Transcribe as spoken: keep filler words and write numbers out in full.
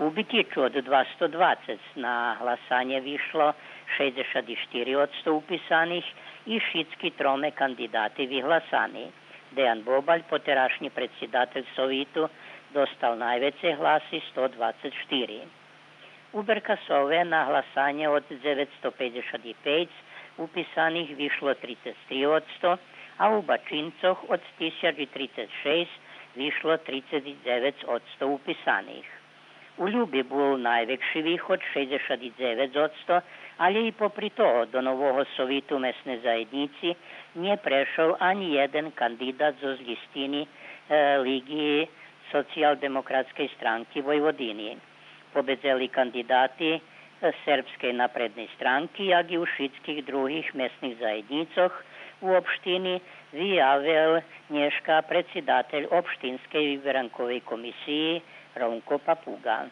У битичу од двасто двацец на гласанє вишло шейдзешат штири одсто уписаних и шицки троме кандидати вигласани. Деян Бобаль, потерашнї предсидатель Совиту, достал найвецей гласи, сто двацец штири. У Беркасове на гласанє од дзеветсто пейдзешат пейц уписаних вишло трицец три одсто, а у Бачинцох од тисяч трицец шейсц вишло трицец дзевец одсто уписаних. У Люби бул найвекши виход, шейдзешат дзевец одсто, алє и попри того до нового Совиту месней заєднїци нє прешол анї єден кандидат зоз лїстини, е, Лиги социялдемократскей странки Войводини. Победзели кандидати, е, Сербскей напредней странки, як и у шицких других месних заєднїцох у општини, виявел нєшка предсидатель Општинскей виберанковей комисиї Ромко Папуґа.